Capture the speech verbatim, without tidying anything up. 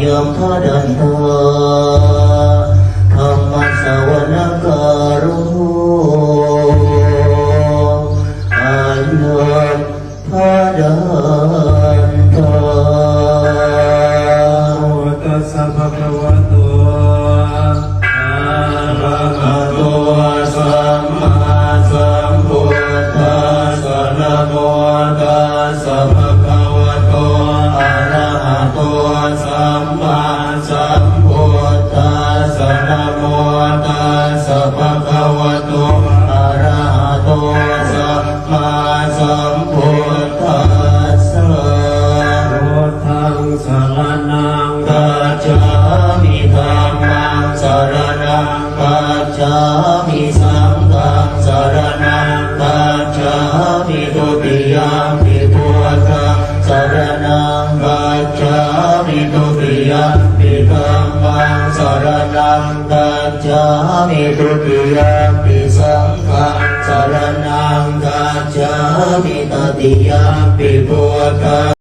Ayam bhadantā, dhammassavanakālo, ayam bhadantā. Namo tassa bhagavato arahato sammāsambuddhassa. Namo tassa bhagavato arahato sammāsambuddhassa. Namo tassa bhagavato arahato sammāsambuddhassa. Buddhaṃ saraṇaṃ gacchāmi. Dhammaṃ saraṇaṃ gacchāmi. Saṅghaṃ saraṇaṃ gacchāmi. Dutiyampi buddhaṃ saraṇaṃ gacchāmi. Dutiyampi dhammaṃ saraṇaṃ gacchāmi. Dutiyampi saṅghaṃ saraṇaṃ gacchāmi. Tatiyampi buddhaṃ